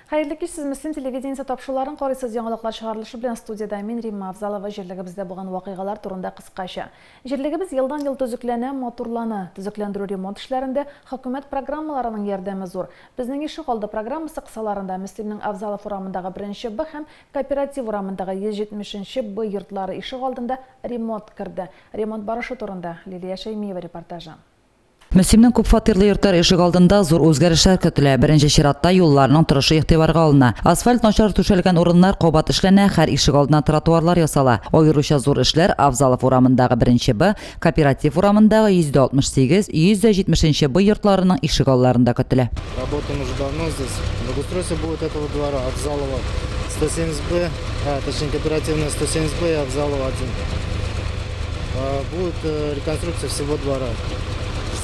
Хәерле кич, сез Мөслим телевидениесе тапшыруларын карыйсыз. Яңалыклар чыгарылышы белән студиядә мин, Римма Авзалова, җирлегебездә булган вакыйгалар турында кыскача. Җирлегебез елдан-ел төзекләнә, матурлана. Төзекләндерү-ремонт эшләрендә хөкүмәт программаларының ярдәме зур. Безнең ишегалды программасы кысаларында Мөслимнең Авзалов урамындагы беренче Б һәм Кооператив урамындагы 170 нче Б йортлары ишегалдында ремонт керде. Ремонт барышы турында Лилия Шәймиева репортажы. Мөслимнең күпфатирлы йортлар ишегалдында зур үзгәрешләр көтелә. Беренче чиратта юлларның торышы игътибарга алына. Асфальт начар түшәлгән урыннар кабат эшләнә, һәр ишегалдына тротуарлар ясала. Аеруча зур эшләр Авзалов урамындагы беренче Б, Кооператив урамындагы 168, 170 нче Б йортларының ишегалларында көтелә. Работаем уже давно здесь. Благоустройство будет этого двора Авзалова 170 Б, а, точнее Кооперативная 170 Б и Авзалова 1. Будет э, реконструкция всего двора.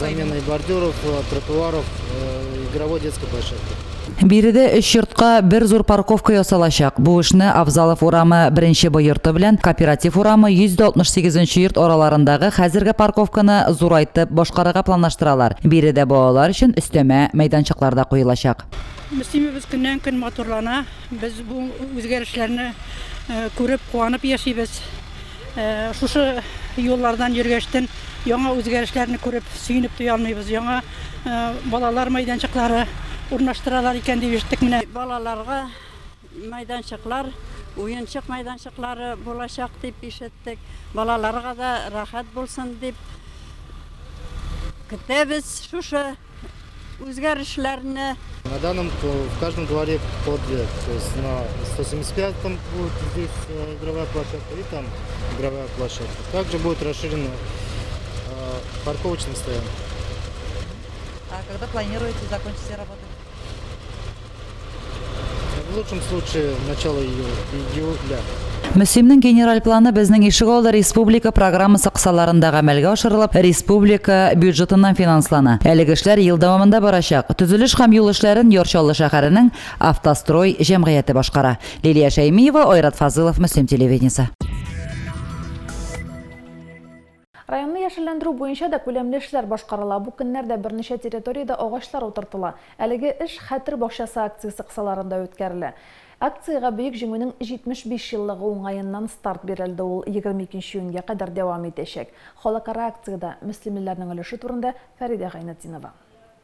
Заменой бордюров, э, тротуаров, э, игровой детской площадки. Биредә өч йортка бер зур парковка ясалачак. Бу эшне Авзалов урамы беренче Б йорты белән Кооператив урамы 168 нче йорт араларындагы хәзерге парковканы зурайтып башкарырга планлаштыралар. Биредә балалар өчен өстәмә мәйданчыклар да куелачак. Мөслимебез көннән-көн матурлана. Без бу үзгәрешләрне күреп, куанып яшибез. Шушы юллардан йөргәчтен яңа үзгәрешләрне күреп, сөенеп туя алмыйбыз. Яңа балалар мәйданчыклары урнаштыралар икән дип ишеттек менә. Балаларга мәйданчыклар, уенчык мәйданчыклары булачак дип ишеттек. Балаларга да рәхәт булсын дип көтәбез шушы үзгәрешләрне. На данном в каждом дворе по две. То есть на 175-м будет здесь э, игровая площадка и там игровая площадка. Также будет расширена э, парковочная стоянка. А когда планируете закончить все работы? В лучшем случае начало июля. Мөслимнең генераль планы Безнең ишегалды республика программасы кысаларында гамәлгә ашырылып, республика бюджетыннан финанслана. Әлеге эшләр ел дәвамында барачак. Төзелеш һәм юл эшләрен Яр Чаллы шәһәренең Автострой җәмгыяте башкара. Лилия Шәймиева, Айрат Фазылов, Мөслим телевидениесе. Районны яшелләндерү буенча да күләмле эшләр башкарыла. Бу көннәрдә берничә территориядә агачлар утыртыла. Әлеге эш Хәтер бакчасы акциясе кысаларында үткәрелә. Акциягә Бөек Җиңүнең 75 еллыгы уңаеннан старт бирелде, ул 22 июньгә кадәр дәвам итәчәк. Халыкара акциядә мөслимлеләрнең өлеше турында Фәридә Гайнетдинова.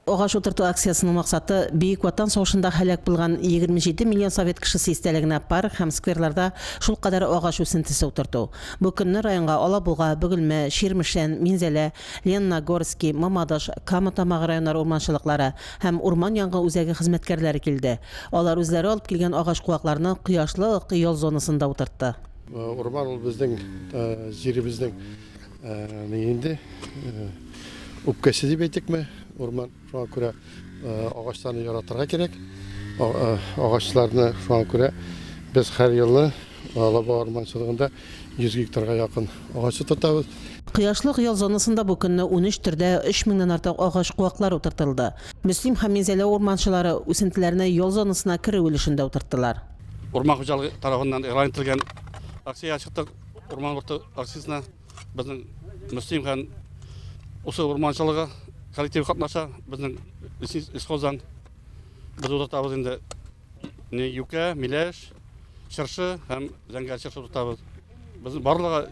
Агач утырту акциясенең максаты, Бөек Ватан сугышында һәлак булган 27 миллион совет кешесе истәлегенә парк һәм скверларда шулкадәр агач үсентесе утырту. Бу көнне районга Алабуга, Бөгелмә, Чирмешән, Минзәлә, Лениногорски, Мамадыш, Кама Тамагы районнары урманчылыклары һәм урман янгын үзәге хезмәткәрләре килде. Алар үзләре алып килгән агач-куакларны Кояшлы Ык ял зонасында утыртты. Урман ул безнең җиребезнең ни инде үпкәсе дип әйтикме, урман. Шуңа күрә агачларны яратырга кирәк. Агачларны шуңа күрә без һәр елны Алабуга урманчылыгында 100 гектарга якын агач утыртабыз. Кояшлы ял зонасында бу көнне 13 төрдә 3 меңнән артык агач-куаклар утыртылды. Мөслим һәм Минзәлә урманчылары үсентеләрне ял зонасына керү өлешендә утырттылар. Урман хуҗалыгы тарафыннан игълан ителгән акциягә чыктык. Урман утырту акциясенә безнең Мөслим һәм Усы урманчылыгы коллективы катнаша. Безнең лесхоздан без утыртабыз инде не юкә, миләш, чыршы һәм зәңгәр чыршы утыртабыз. Безнең барлыгы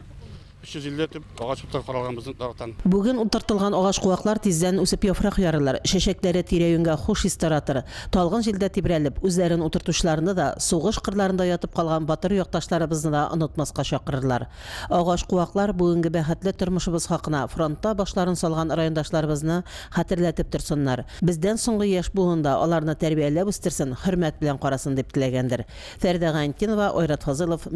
350 төп агач утырту каралган безнең тарафтан. Бүген утыртылган агач-куаклар тиздән үсеп яфрак ярылыр, чәчәкләре тирә-юньгә хуш ис таратыр, талгын җилдә тибрәлеп, үзләрен утыртучыларны да, сугыш кырларында ятып калган батыр якташларыбызны да онытмаска чакырырлар. Агач-куаклар бүгенге бәхетле тормышыбыз хакына фронтта башларын салган райондашларыбызны хәтерләтеп торсыннар. Бездән соңгы яшь буын да аларны тәрбияләп үстерсен, хөрмәт белән карасын дип теләгәндер. Фәридә Гайнетдинова, Айрат Фазылов.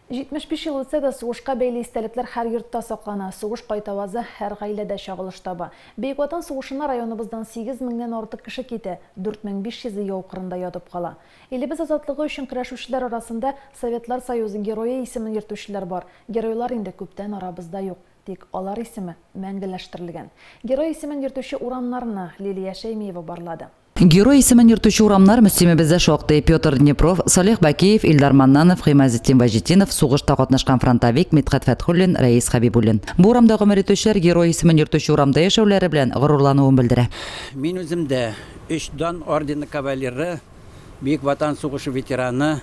75 ел үтсә дә, сугышка бәйле истәлекләр һәр йортта саклана, сугыш кайтавазы һәр гаиләдә чагылыш таба. Бөек Ватан сугышына районыбыздан 8 меңнән артык кеше китә, 4500 е яу кырында ятып кала. Илебез азатлыгы өчен көрәшүчеләр арасында Советлар Союзы Герое исемен йөртүчеләр бар. Геройлар инде күптән арабызда юк. Тик алар исеме мәңгеләштерелгән. Герой исемен йөртүче урамнарны Лилия Шәймиева барлады. Герой исемен йөртүче урамнар Мөслимебездә шактый. Петр Днепров, Салих Бакиев, Илдар Маннанов, Гыймазетдин Ваҗетдинов, сугышта катнашкан фронтовик Мидхәт Фәтхуллин, Рәис Хәбибуллин. Бу урамда гомер итүчеләр герой исемен йөртүче урамда яшәүләре белән горурлануын белдерә. Мин үзем дә өч Дан ордены кавалеры, Бөек Ватан сугышы ветераны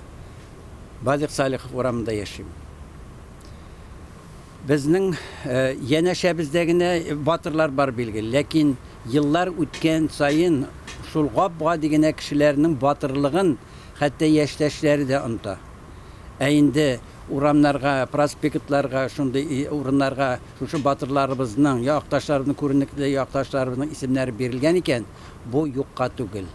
Бадыйх Салихов урамында яшим. Безнең янәшәбездә генә батырлар бар билгеле, ләкин еллар үткән саен шул гап-гади генә кешеләрнең батырлыгын хәтта яшьтәшләре дә оныта. Ә инде урамнарга, проспектларга, шундый урыннарга шушы батырларыбызның, якташларыбызның, күренекле якташларыбызның исемнәре бирелгән икән, бу юкка түгел.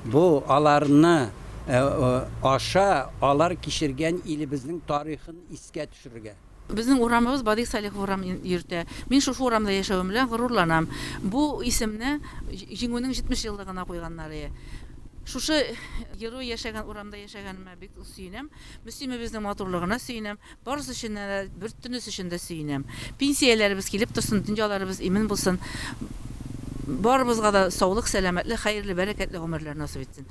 Бу аларны аша алар кичергән илебезнең тарихын искә төшерергә. Безнең урамыбыз Бадый Салихов урамын йөртә. Мин шушы урамда яшәвем белән горурланам. Бу исемне Җиңүнең 70 еллыгына куйганнар ие. Шушы герой яшәгән урамда яшәгәнемә бик сөенәм. Мөслимебезнең матурлыгына сөенәм. Барысы өчен дә, бөтенесе өчен дә сөенәм. Пенсияләребез килеп торсын, дөньяларыбыз имин булсын. Барыбызга да саулык, сәламәтлек, хәерле, бәрәкәтле гомерләр насыйп итсен.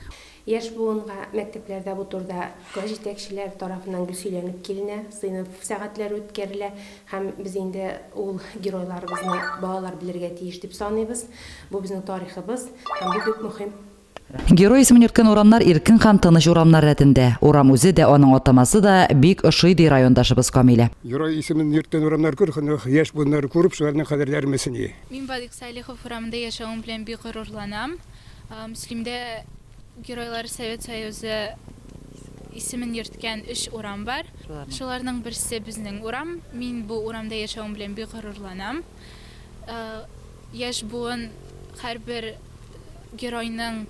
Яшь буынга мәктәпләрдә бу турыда класс җитәкчеләре тарафыннан гел сөйләнеп киленә, сыйныф сәгатьләре үткәрелә һәм без инде ул геройларыбызны балалар белергә тиеш дип саныйбыз. Бу безнең тарихыбыз һәм бу бик мөһим. Герой исемен йөрткән урамнар иркен һәм тыныч урамнар рәтендә. Урам үзе дә, аның атамасы да бик ошый, ди райондашыбыз Камилә. Герой исемен йөрткән урамнар күр, яшь буыннар күреп, шуларның кадерләрен белсен ие. Мин Бадыйк Салихов урамында яшәвем белән бик горурланам. Мөслимдә Геройлар Совет Союзы исемен йөрткән өч урам бар. Шуларның берсе безнең урам. Мин бу урамда яшәвем белән бик горурланам. Яшь буын һәрбер геройның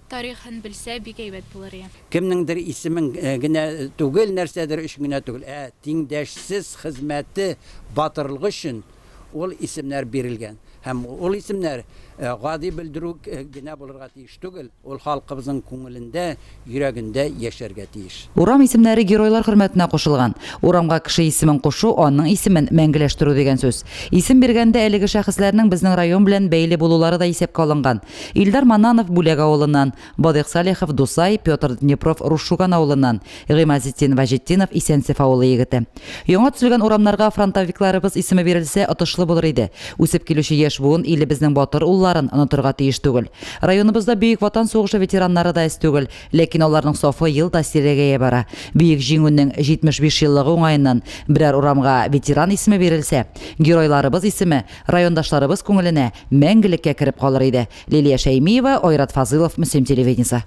тарихын белсә, бик әйбәт булыр иде. Кемнеңдер исемен генә түгел, нәрсәдер өчен генә түгел, ә тиңдәшсез хезмәте, батырлыгы өчен Ул исемнәр бирелгән. Һәм ул исемнәр гади белдерү генә булырга тиеш түгел, ул халкыбызның күңелендә, йөрәгендә яшәргә тиеш. Урам исемнәре геройлар хөрмәтенә кушылган. Урамга кеше исемен кушу, аның исемен мәңгеләштерү дигән сүз. Исем биргәндә әлеге шәхесләрнең безнең район белән бәйле булулары да исәпкә алынган. Илдар Маннанов Бүләк авылыннан, Бадыйх Салихов, Дусай, Петр Днепров Русшуган авылыннан, Гыймазетдин Ваҗетдинов Исәнсеф авылы егете. Яңа төзелгән урамнарга фронтовикларыбыз исеме бирелсә, отышлы булыр иде. Үсеп килүче яшь буын илебезнең батыр улларын онытырга тиеш түгел. Районыбызда Бөек Ватан сугышы ветераннары да әз түгел, ләкин аларның сафы ел да сирәгәя бара. Бөек Җиңүнең 75 еллыгы уңаеннан берәр урамга ветеран исеме бирелсә, геройларыбыз исеме райондашларыбыз күңеленә мәңгелеккә кереп калыр иде. Лилия Шәймиева, Айрат Фазылов, Мөслим телевидениесе.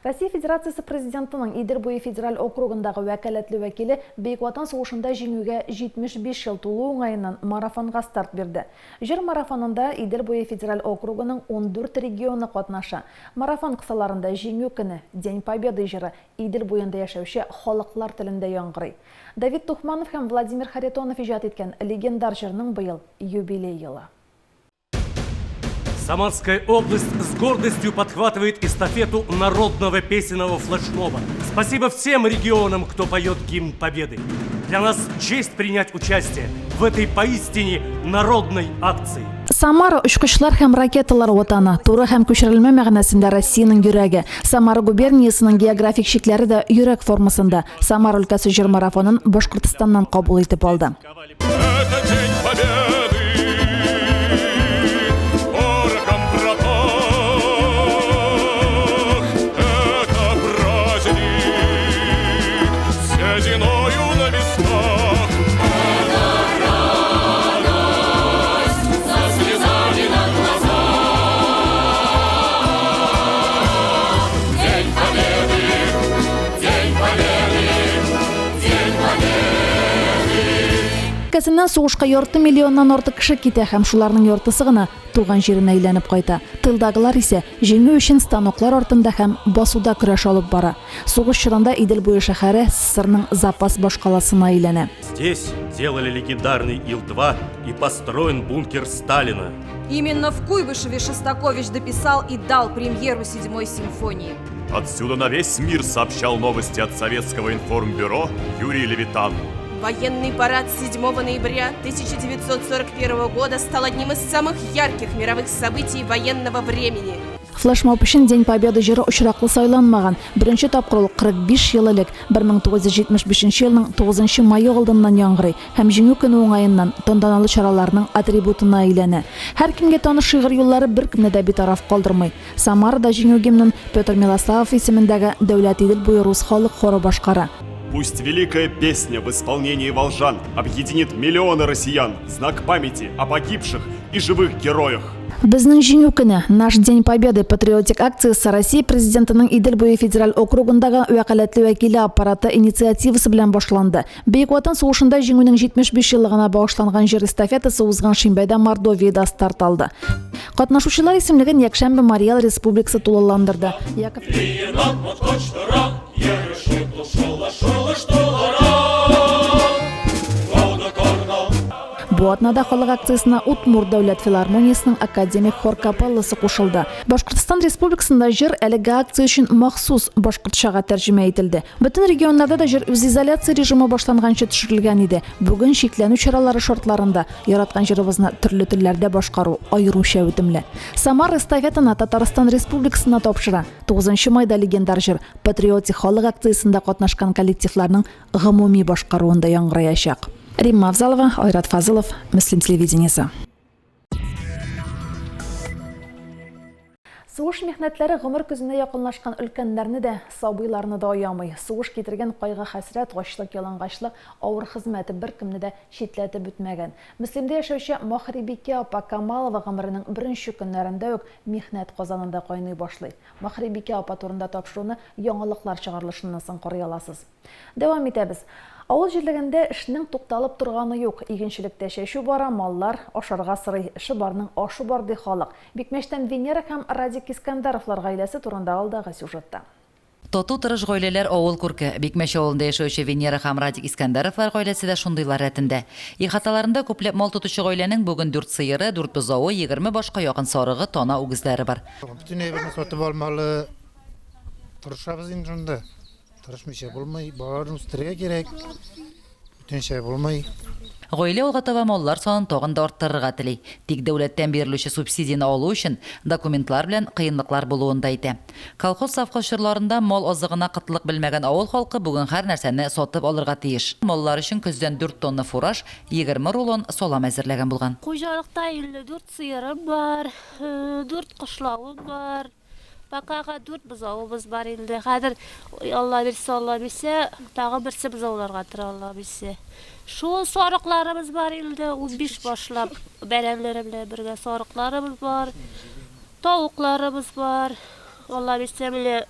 Россия Федерациясе Президентының Идел буе федераль округындагы вәкаләтле вәкиле Бөек Ватан сугышында җиңүгә 75 ел тулу уңаеннан марафонга старт бирде. Җыр марафонында Идел буе федераль округының 14 регионы катнаша. Марафон кысаларында Җиңү көне, День Победы җыры Идел буенда яшәүче халыклар телендә яңгырый. Давид Тухманов һәм Владимир Харитонов иҗат иткән легендар җырның быел юбилей елы. Самарская область с гордостью подхватывает эстафету народного песенного флешмоба. Спасибо всем регионам, кто поет гимн Победы. Для нас честь принять участие в этой поистине народной акции. Самара очкычлар һәм ракеталар ватаны, туры һәм күчерелмә мәгънәсендә Россиянең йөрәге. Самара губерниясенең географик чикләре дә йөрәк формасында. Самара өлкәсе җыр марафонын Башкортстаннан кабул итеп алды. Это день победы, порохом пропах. Это праздник с сединою на висках. Это радость со слезами на глазах. День победы, День победы, День победы. Өлкәсеннән сугышка ярты миллионнан артык кеше китә һәм шуларның яртысы гына туган җиренә әйләнеп кайта. Тылдагылар исә җиңү өчен станоклар артында һәм басуда көрәш алып бара. Сугыш чорында Идел буе шәһәре СССРның запас башкаласына әйләнә. Здесь делали легендарный Ил-2 и построен бункер Сталина. Именно в Куйбышеве Шостакович дописал и дал премьеру седьмой симфонии. Отсюда на весь мир сообщал новости от Советского информбюро Юрий Левитан. Военный парад 7 ноября 1941 года стал одним из самых ярких мировых событий военного времени. Флешмоб өчен День Победы җыры очраклы сайланмаган. Беренче тапкыр ул 45 ел элек, 1975 елның 9 мае алдыннан яңгырый һәм Җиңү көне уңаеннан тантаналы чараларның атрибутына әйләнә. Һәркемгә таныш шигырь юллары беркемне дә битараф калдырмый. Самарада Җиңү гимнын Петр Милославов исемендәге Дәүләт Идел буе рус халык хоры башкара. Пусть великая песня в исполнении волжан объединит миллионы россиян в знак памяти о погибших и живых героях. Безнең Җиңү көне, Наш День Победы патриотик акциясе Россия Президентының Идел буе федераль округындагы вәкаләтле вәкиле аппараты инициативасы белән башланды. Бөек Ватан сугышында Җиңүнең 75 еллыгына багышланган җыр эстафетасы узган шимбәдә Мордовиядә старт алды. Катнашучылар исемлеген якшәмбе Марий Эл Республикасы тулыландырды. Яков Бу атнада халык акциясенә Удмурт дәүләт филармониясенең академик хор капелласы кушылды. Башкортстан Республикасында җыр әлеге акция өчен махсус башкортчага тәрҗемә ителде. Бөтен регионнарда да җыр үзизоляция режимы башланганчы төшерелгән иде. Бүген чикләнү чаралары шартларында яраткан җырыбызны төрле телләрдә башкару аеруча үтемле. Самара эстафетаны Татарстан Республикасына тапшыра. 9 майда легендар җыр патриотик халык акциясендә катнашкан коллективларның гомуми башкаруында яңгыраячак. Римма Авзалова, Айрат Фазылов, Мөслим телевидениесе. Сугыш михнәтләре гомер көзенә якынлашкан өлкәннәрне дә, сабыйларны да аямый. Сугыш китергән кайгы-хәсрәт, ачлык-ялангачлык, авыр хезмәт беркемне дә читләтеп үтмәгән. Мөслимдә яшәүче Маһрибикә апа Камалова гомеренең беренче көннәрендә үк михнәт казанында кайный башлый. Маһрибикә апа турында тапшыруны яңалыклар чыгарылышыннан соң карый аласыз. Дәвам итәбез. Авыл җирлегендә эшнең тукталып торганы юк. Игенчелектә чәчү бара, маллар ашарга сорый. Эше барның ашы бар, ди халык. Бикмәчтән Венера һәм Радик Искәндәровлар гаиләсе турында алдагы сюжетта. Тату, тырыш гаиләләр, авыл күрке. Бикмәч авылында яшәүче Венера һәм Радик Искәндәровлар гаиләсе дә шундыйлар рәтендә. Ихаталарында күпләп мал тотучы гаиләнең бүген дүрт сыеры, дүрт бозавы, 20 башка якын сарыгы, тана үгезләре бар. Бөтен әйберне сатып алмалы тырышабыз инде шунда. Тырышмыйча булмый, балаларны үстерергә кирәк. Бүтәнчә булмый. Гаилә алга таба маллар санын тагын да арттырырга тели. Тик дәүләттән бирелүче субсидияне алу өчен документлар белән кыенлыклар булуын да әйтә. Колхоз-совхоз чорларында мал азыгына кытлык белмәгән авыл халкы бүген һәр нәрсәне сатып алырга тиеш. Маллар өчен көздән дүрт тонна фураж, 20 рулон салам әзерләгән булган. Хуҗалыкта 54 сыерым бар, дүрт кышлавым бар. Бакага дүрт бозавыбыз бар инде. Хәзер Алла бирсә, Алла бирсә, тагы берсе бозауларга тора, Алла бирсә. Шул сарыкларыбыз бар инде, 15 башлап бәрәнләре белән бергә сарыкларыбыз бар, тавыкларыбыз бар. Алла бирсә, менә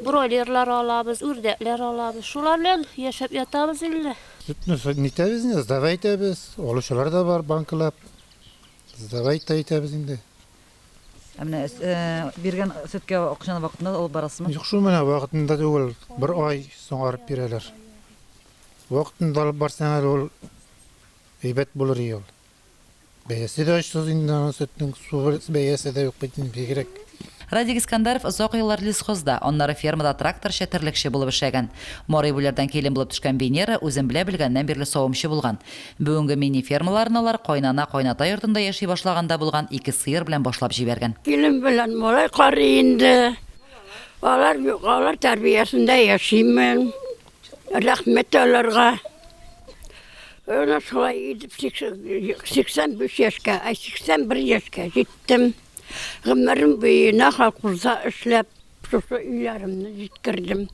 бройлерлар алабыз, үрдәкләр алабыз. Шулар белән яшәп ятабыз инде. Сөтне нитәбез инде, сдавай итәбез. Алучылар да бар банкалап. Сдавай та итәбез инде. Ә менә биргән сөткә акчаны вакытында алып барасызмы? Юк шул менә вакытында түгел, бер ай соңарып бирәләр. Вакытында алып барсаң әле ул әйбәт булыр иде ул. Бәясе дә очсыз инде аның сөтнең, су бәясе дә юк бит инде бигрәк. Радик Искандаров озак еллар лесхозда, аннары фермада тракторчы, терлекче булып эшләгән. Марый Бүләрдән килен булып төшкән Венера үзен белә белгәннән бирле савымчы булган. Бүгенге мини-фермаларын алар кайнана-кайната йортында яши башлаганда булган ике сыер белән башлап җибәргән. Килен белән малай карый инде. Алар юк, алар тәрбиясендә яшимен. Рәхмәт аларга. Әнә шулай итеп 85 яшькә, ай 81 яшькә җиттем. Гомерем буена колхозда эшләп, Шушы өйләремне җиткердем.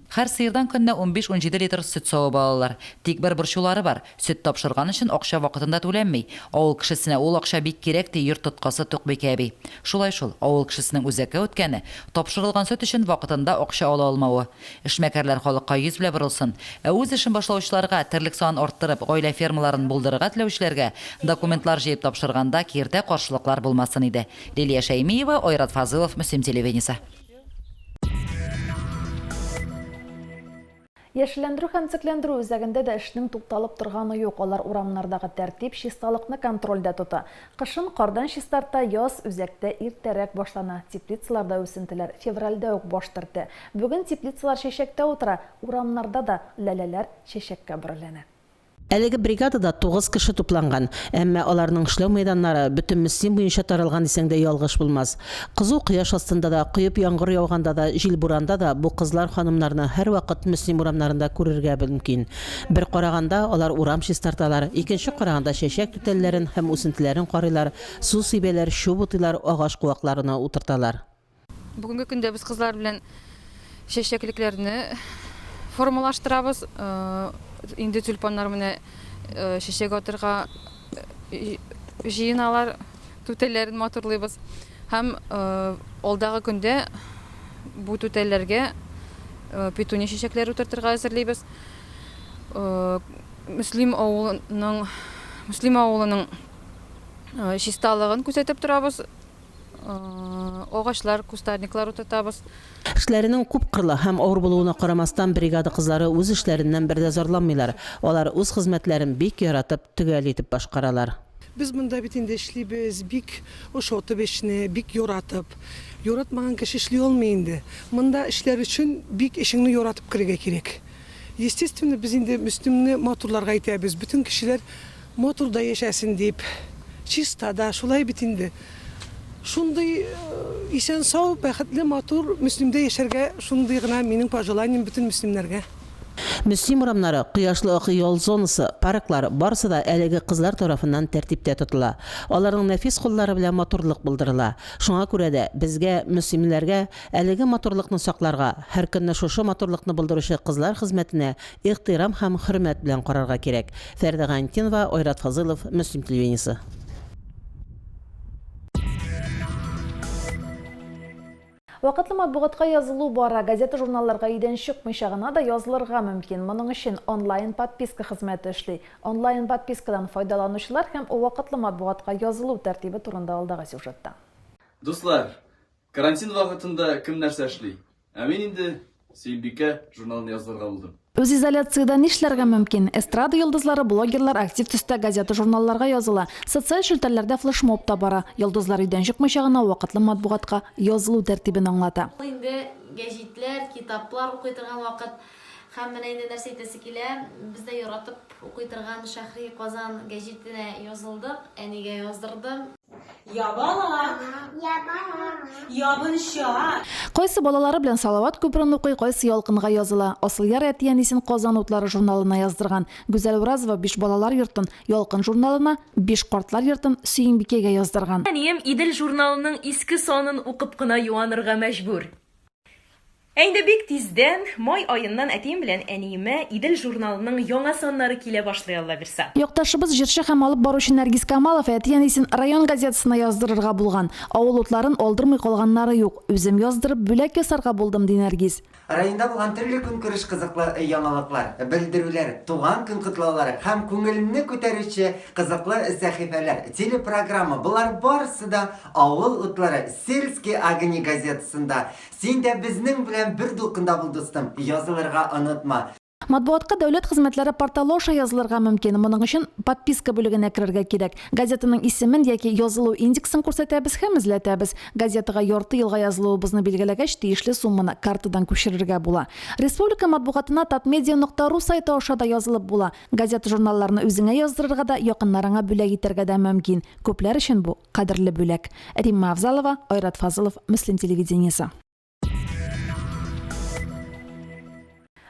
Һәр сыердан көненә унбиш-унҗиде литр сөт савып алалар. Тик бер борчулары бар, сөт тапшырган өчен акча вакытында түләнми. Авыл кешесенә ул акча бик кирәк, ди йорт тоткасы Тукбикә әби. Шулай шул, авыл кешесенең үзәккә үткәне, тапшырылган сөт өчен вакытында акча ала алмавы. Эшмәкәрләр халыкка йөз белән борылсын. Ә үз эшен башлаучыларга, терлек санын арттырып, гаилә фермаларын булдырырга теләүчеләргә документлар җыеп тапшырганда киртә-каршылыклар булмасын иде. Лилия Шәймиева, Айрат Фазылов, Мөслим телевидениесе. Яшелләндерү һәм төзекләндерү үзәгендә дә эшнең тукталып торганы юк. Алар урамнардагы тәртип, чисталыкны контрольдә тота. Кышын кардан чистарта, яз үзәктә иртәрәк башлана. Теплицаларда үсентеләр февральдә үк баш төртә. Бүген теплицалар чәчәктә утыра, урамнарда да лаләләр чәчәккә бөреләнә. Әлеге бригадада тугыз кеше тупланган. Әмма аларның эшләү мәйданнары бөтен Мөслим буенча таралган дисәң дә ялгыш булмас. Кызу кояш астында да, коеп яңгыр яуганда да, җил-буранда да бу кызлар-ханымнарны һәрвакыт Мөслим урамнарында күрергә мөмкин. Бер караганда, алар урам чистарталар, икенче караганда чәчәк түтәлләрен һәм үсентеләрен карыйлар, су сибәләр, чүп утыйлар, агач-куакларны утырталар. Бүгенге көндә без кызлар белән чәчәклекләрне формалаштырабыз. Инде тюльпаннар менә чәчәк атырга җыеналар, түтәлләрен матурлыйбыз. Һәм алдагы көндә бу түтәлләргә петуния чәчәкләре утыртырга әзерлибез. Мөслим авылының Мөслим авылының чисталыгын күзәтеп торабыз. Агачлар, кустарниклар утыртабыз. Эшләренең күпкырлы һәм авыр булуына карамастан, бригада кызлары үз эшләреннән бер дә зарланмыйлар. Алар үз хезмәтләрен бик яратып, төгәл итеп башкаралар. Без монда бит инде эшлибез бик ошатып эшне, бик яратып. Яратмаган кеше эшли алмый инде. Монда эшләр өчен бик эшеңне яратып керергә кирәк. Естественно, без инде Мөслимне матурларга итәбез. Бөтен кешеләр матур да яшәсен дип. Чиста да, шулай бит инде. Шундый исән-сау, бәхетле, матур Мөслимдә яшәргә шундый гына минем пожеланием бөтен мөслимнәргә. Мөслим урамнары, кояшлы ак ял зонасы, парклар, барысы да әлеге кызлар тарафыннан тәртиптә тотыла. Аларның нәфис куллары белән матурлык булдырыла. Шуңа күрә дә безгә, мөслимлеләргә, Әлеге матурлыкны сакларга, һәркөнне шушы матурлыкны булдыручы кызлар хезмәтенә ихтирам һәм хөрмәт белән карарга кирәк. Фәрдә Гайнтинова, Айрат Фазылов, Мөслим телевидениесе. Вакытлы матбугатка язылу бара. Газета-журналларга өйдән чыкмыйча гына да язылырга мөмкин. Моның өчен онлайн-подписка хезмәте эшли. Онлайн-подпискадан файдаланучылар һәм вакытлы матбугатка язылу тәртибе турында алдагы сюжетта. Дуслар, Карантин вакытында кем нәрсә эшли? Ә мин инде Сөембикә журналын язылырга булдым. Үзизоляциядә нишләргә мөмкин? Эстрада йолдызлары, блогерлар актив төстә газета-журналларга языла. Социаль челтәрләрдә флешмоб та бара. Йолдызлар өйдән чыкмыйча гына вакытлы матбугатка язылу тәртибен аңлата. Ул инде гәҗитләр, китаплар укый торган вакыт. Һәм менә инде нәрсә әйтәсе килә, без дә яратып укый торган Шәһри Казан гәҗитенә язылдык, әнигә яздырдым. Ябалак. Ябалак. Ябынча. Кайсы балалары белән Салават күперен укый, кайсы Ялкынга языла. Асылъяр әти-әнисен Казан утлары журналына яздырган. Гүзәл Уразова биш балалар йортын, Ялкын журналына, биш картлар йортын Сөембикәгә яздырган. Әнием Идел журналының иске санын укып кына юанырга мәҗбүр. Ә инде бик тиздән, май аеннан әтием белән әниемә Идел журналының яңа саннары килә башлый, Алла бирса. Якташыбыз, җырчы һәм алып баручы Нәргиз Камалов әти-әнисен район газетасына яздырырга булган. Авыл утларын алдырмый калганнары юк. Үзем яздырып, бүләк ясарга булдым, ди Нәргиз. Районда булган төрле көнкүреш кызыклы яңалыклар, белдерүләр, туган көн котлаулары һәм күңелне күтәрүче кызыклы сәхифәләр, телепрограмма, болар барысы да Авыл утлары, Сельские огни газетасында. Син дә безнең белән бер дулкында бул, дустым, язылырга онытма! Матбугатка дәүләт хезмәтләре порталы аша язылырга мөмкин. Моның өчен Подписка бүлегенә керергә кирәк. Газетаның исемен яки язылу индексын күрсәтәбез һәм эзләтәбез. Газетага ярты елга язылуыбызны билгеләгәч, тиешле сумманы картадан күчерергә була. Республика матбугатына татмедиа нокта ру сайты аша да язылып була. Газета-журналларны үзеңә яздырырга да, якыннарыңа бүләк итәргә дә мөмкин. Күпләр өчен бу, кадерле бүләк. Римма Авзалова, Айрат Фазылов, Мөслим телевидениесе.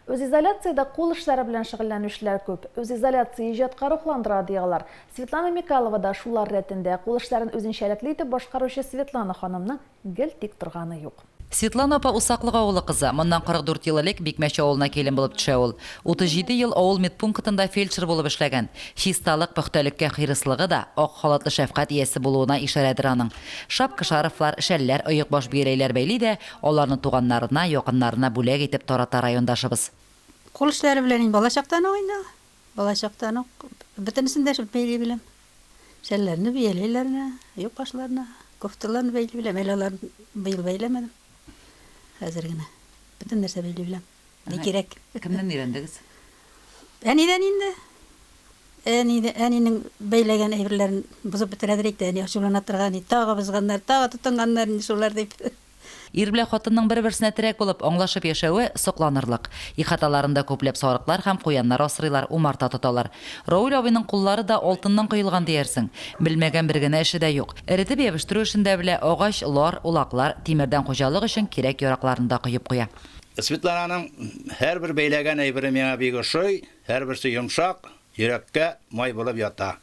Үзизоляциядә кул эшләре белән шөгыльләнүчеләр күп. Үзизоляция иҗатка рухландыра, ди алар. Светлана Микалова да шулар рәтендә. Кул эшләрен үзенчәлекле итеп башкаручы Светлана ханымның гел тик торганы юк. Светлана апа Усаклык авылы кызы. Моннан 44 ел элек Бикмәч авылына килен булып төшә ул. 37 ел авыл медпунктында фельдшер булып эшләгән. Чисталык, пөхтәлеккә хирыслыгы да ак халатлы шәфкать иясе булуына ишарәдер аның. Шапка-шарфлар, шәлләр, оекбаш-бияләйләр бәйли дә, аларны туганнарына, якыннарына бүләк итеп тарата райондашыбыз. Кул эшләре белән инде балачактан ук инде. Балачактан ук бөтенесен дә шул бәйли беләм. Шәлләрне, бияләйләрне, оекбашларны, кофталарны бәйли беләм. Әле аларын быел бәйләмәдем. Хәзер генә. Бөтен нәрсә бәйли беләм. Ни кирәк. Кемнән өйрәндегез? Әнидән инде. Әни, әнинең бәйләгән әйберләрен бозып бетерәдер әйтә, әни ачулана торган, тагы бозганнар, тагы тотынганнар инде шулар дип. Ир белән хатынның бер-берсенә терәк булып, аңлашып яшәве сокланырлык. Ихаталарында күпләп сарыклар һәм куяннар асрыйлар, умарта тоталар. Рауль абыйның куллары да алтыннан коелган диярсең. Белмәгән бер генә эше дә юк. Эретеп ябештыру эшен дә белә, агач, лар, улаклар, тимердән хуҗалык өчен кирәк-яракларны да коеп куя. Светлананың һәрбер бәйләгән әйбере миңа бик ошый, һәрберсе йомшак, йөрәккә май булып ята.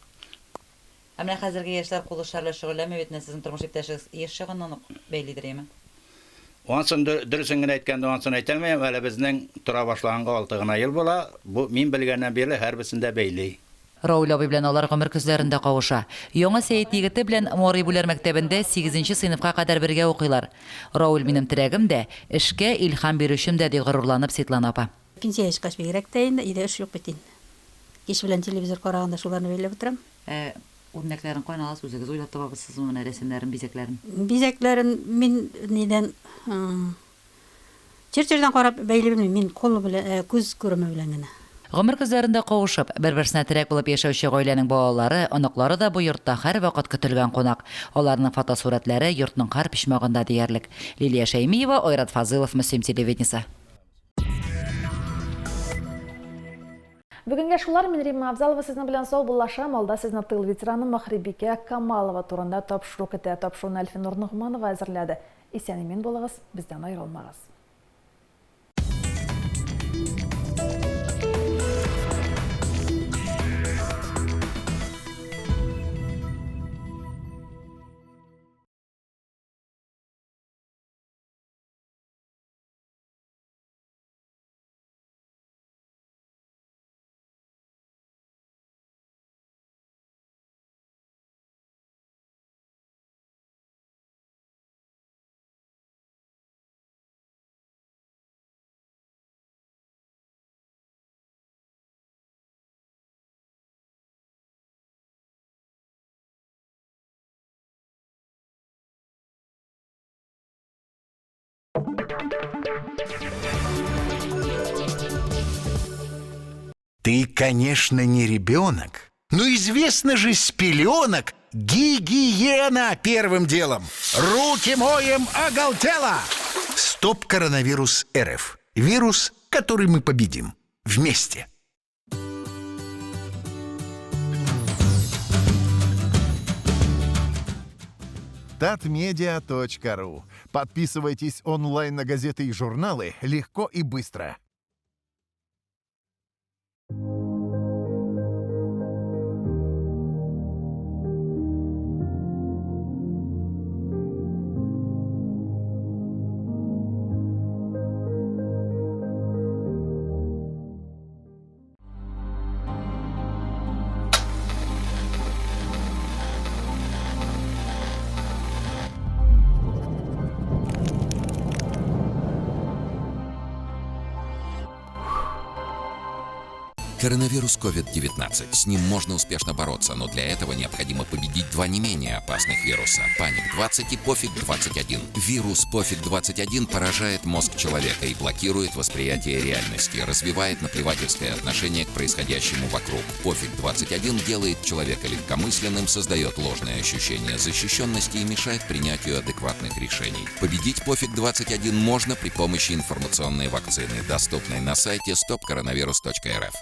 Ә менә хәзерге яшьләр кул эшләре белән шөгыльләнми бит, менә сезнең тормыш иптәшегез яшь чагыннан ук бәйлидер, яме? Ансын дөресен генә әйткәндә, ансын әйтә алмыйм, әле безнең тора башлаганга алты гына ел була, бу мин белгәннән бирле һәрберсен дә бәйли. Рауль абый белән алар гомер көзләрендә кавыша. Яңа Сәет егете белән Морый Бүләр мәктәбендә сигезенче сыйныфка кадәр бергә укыйлар. Рауль минем терәгем дә, эшкә илһам бирүчем дә, ди горурланып Светлана апа. Пенсиягә чыккач бигрәк тә инде, өйдә эш юк бит инде. Кич белән телевизор караганда шуларны бәйләп утырам. Ә үрнәкләрен каян аласыз, үзегез уйлап табабызсызмы менә рәсемнәрен, бизәкләрен? Бизәкләрен мин нидән, Чертеждан карап бәйли белмим, мин кул белән, күз күреме белән генә. Гомер көзләрендә кавышып, бер-берсенә терәк булып яшәүче гаиләнең балалары, оныклары да бу йортта һәрвакыт көтелгән кунак. Аларның фотосурәтләре йортның һәр почмагында диярлек. Лилия Шәймиева, Айрат Фазылов, Мөслим телевидениесе. Бүгенгә шулар, мин Римма Авзалова сезнең белән саубуллашам. Алда сезне тыл ветераны Махрибикә Камалова турында тапшыру көтә. Тапшыруны Әлфинур Ногманова әзерләде. Исән-имин булыгыз, бездән аерылмагыз. Ты, конечно, не ребенок, но известно же с пеленок гигиена первым делом. Руки моем оголтело! Стоп коронавирус РФ. Вирус, который мы победим. Вместе. Татмедиа.ру. Подписывайтесь онлайн на газеты и журналы легко и быстро. Коронавирус COVID-19. С ним можно успешно бороться, но для этого необходимо победить два не менее опасных вируса – Паник-20 и Пофиг-21. Вирус Пофиг-21 поражает мозг человека и блокирует восприятие реальности, развивает наплевательское отношение к происходящему вокруг. Пофиг-21 делает человека легкомысленным, создает ложное ощущение защищенности и мешает принятию адекватных решений. Победить Пофиг-21 можно при помощи информационной вакцины, доступной на сайте stopcoronavirus.rf.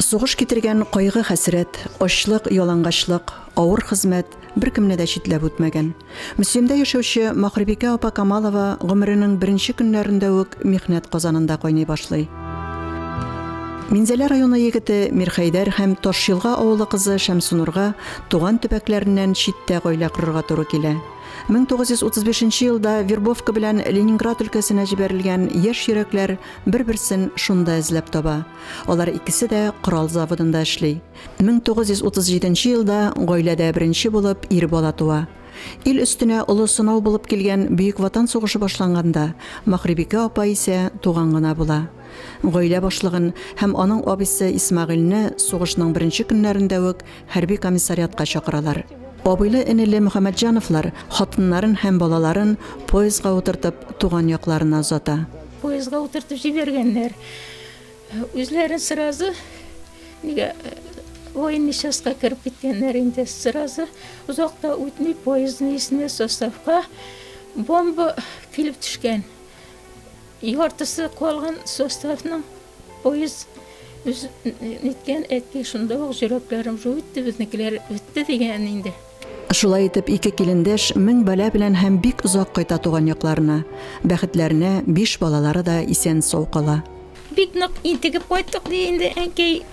Сугыш китергән кайгы-хәсрәт, ачлык, ялангачлык, авыр хезмәт беркемне дә читләп үтмәгән. Мөслимдә яшәүче Махрибикә апа Камалова гомеренең беренче көннәрендә үк михнәт казанында кайный башлый. Минзәлә районы егете Мирхәйдәр һәм Ташъелга авылы кызы Шәмсунурга туган төбәкләреннән читтә гаилә корырга туры килә. 1935 нче елда вербовка белән Ленинград өлкәсенә җибәрелгән яшь йөрәкләр бер-берсен шунда эзләп таба. Алар икесе дә корал заводында эшли. 1937 нче елда гаиләдә беренче булып ир бала туа. Ил өстенә олы сынау булып килгән Бөек Ватан сугышы башланганда, Махрибикә апа исә туган гына була. Гаилә башлыгын һәм аның абыйсы Исмәгыйльне сугышның беренче көннәрендә үк хәрби комиссариатка чакыралар. Абыйлы-энеле Мөхәммәтҗановлар хатыннарын һәм балаларын поездга утыртып туган якларына озата. Поездга утыртып җибәргәннәр. Үзләрен сразу нигә военный частька кереп киткәннәр инде. Сразу озак та үтми поездның исенә составка бомба килеп төшкән. Яртысы калган составның поезд үз ниткән әткәй шунда ук җөрәкләрем жу итте, безнекеләр бетте дигән инде. Шулай итеп, ике килендәш мең бәла белән һәм бик озак кайта туган якларына. Бәхетләренә, биш балалары да исән-сау кала. Бик нык интегеп кайттык, ди инде әнкәй.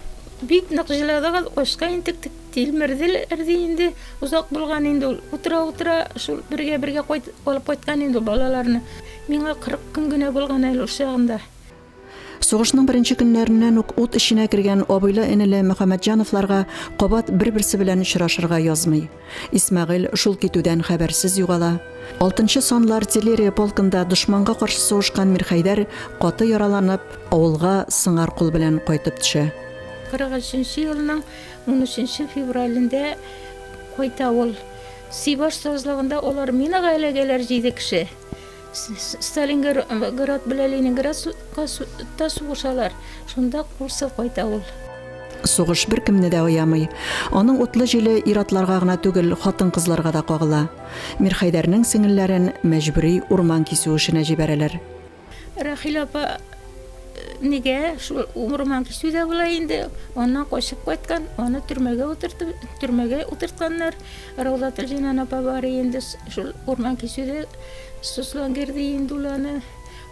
Бик нык җыладыгыз, ачка интектек, тилмерделәр, ди инде. Озак булган инде ул. Утыра-утыра шул бергә-бергә кайт, алып кайткан инде ул балаларны. Миңа 40 көн генә булган әле ул чагында. Сугышның беренче көннәреннән үк ут эченә кергән абыйлы-энеле Мөхәммәтҗановларга кабат бер-берсе белән очрашырга язмый. Исмәгыйль шул китүдән хәбәрсез югала. Алтынчы санлы артиллерия полкында дошманга каршы сугышкан Мирхәйдәр каты яраланып, авылга сыңар кул белән кайтып төшә. 43 нче елның унөченче февралендә кайта ул. Сибаш сазлыгында алар минага эләгәләр, җиде кеше. Сталинград белән Ленинградта сугышалар. Шунда курсы кайта ул. Сугыш беркемне дә аямый. Аның утлы җиле ир-атларга гына түгел, хатын-кызларга да кагыла. Мирхәйдәрнең сеңелләрен мәҗбүри урман кисү эшенә җибәрәләр. Рәхилә апа нигә шул урман кисүдә була инде, аннан качып кайткан, аны төрмәгә утыртып, төрмәгә утыртканнар. Раузателҗинан апа бар инде шул урман кисүдә сослангер ди инде ул аны.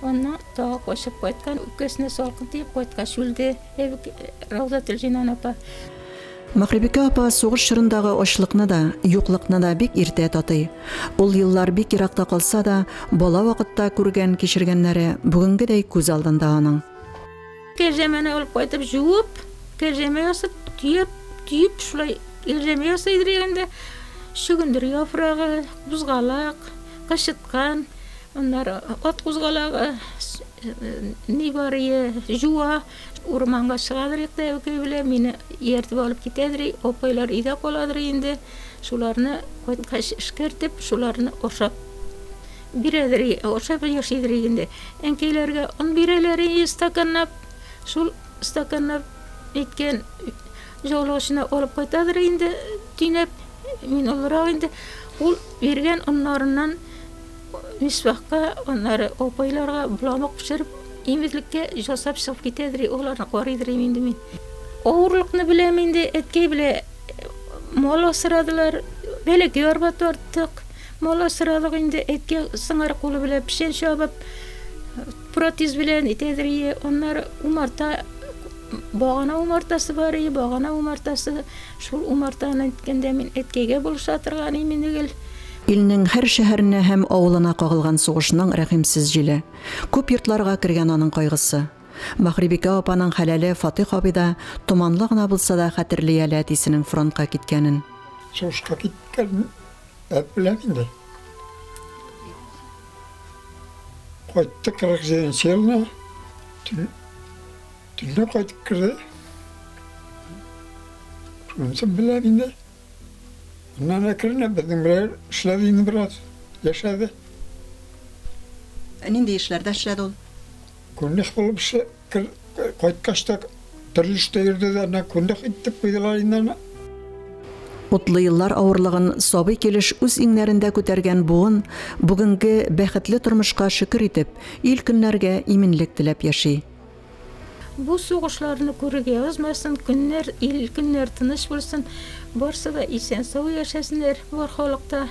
Аннан тагы качып кайткан, үпкәсенә салкын тиеп кайткач үлде. Раузателҗинан апа. Мөхрибикә апа сугыш чорындагы ачлыкны да, юклыкны да бик иртә татый. Ул еллар бик еракта калса да, бала вакытта күргән-кичергәннәре бүгенгедәй күз алдында аның. Кәрҗәмәне алып кайтып җуып, кәрҗәмә ясап, төяп, төеп шулай кәрҗәмә ясый идек инде. Чөгендер яфрагы, кузгалак, кычыткан, аннары ат кузгалагы, ни бар ие, җуа. Урманга чыгадыр идек тә әбекәй белән, мине ияртеп алып китәдер, апайлар өйдә каладыр инде. Шуларны кайткач эшкәртеп, шуларны ашап бирәдер, ашап яшидер инде. Әнкәйләргә он бирәләр иде стаканлап. Шул стаканлап әйткән җаулык эченә алып кайтадыр инде, төйнәп. Мин олырак инде. Ул биргән оннарыннан Мисбахка, аннары апайларга боламык пешереп, имезлеккә жасап чыгып китәдер, аларны карыйдыр инде мин. Авырлыкны беләм инде, әткәй белә мал асрадылар, бәләкәй арба тарттык, мал асрадык инде, әткәй сыңар кулы белән печән чабып, протез белән итәдер ие, аннары умарта, багана умартасы бар ие, багана умартасы, Шул умартаны иткәндә мин әткәйгә булыша торган идем инде гел. Илнең һәр шәһәренә һәм авылына кагылган сугышның рәхимсез җиле. Күп йортларга кергән аның кайгысы. Маһрибикә апаның хәләле Фатыйх абый да томанлы гына булса да хәтерли әле әтисенең фронтка киткәнен. Сугышка киткәнен әп беләм инде. Кайтты 47 нче елны. Төнлә кайтып керде. Шунысын беләм инде. Аннан әкренләп безнең белән эшләде инде бераз, яшәде. Ә нинди эшләрдә эшләде ул? Күнех булып эшлә, кайткач та төрле эштә йөрде дә, аннан күнех итеп куйдылар инде аны. Утлы еллар авырлыгын сабый килеш үз иңнәрендә күтәргән буын бүгенге бәхетле тормышка шөкер итеп, ил-көннәргә иминлек теләп яши. Бу сугышларны күрергә язмасын, көннәр, ил көннәр тыныч булсын, барсы да исән-сау яшәсеннәр, бар халык та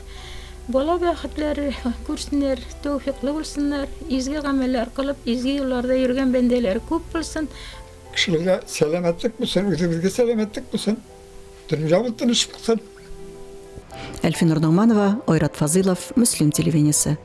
бала бәхетләре күрсеннәр, тәүфикълы булсыннар, изге гамәлләр кылып, изге юлларда йөргән бәндәләр күп булсын. Кешеләргә сәламәтлек булсын, үзебезгә сәламәтлек булсын. Дөньябыз тыныч булсын. Әлфинур Ногманова, Айрат Фазыйлов, Мөслим телевидениесе.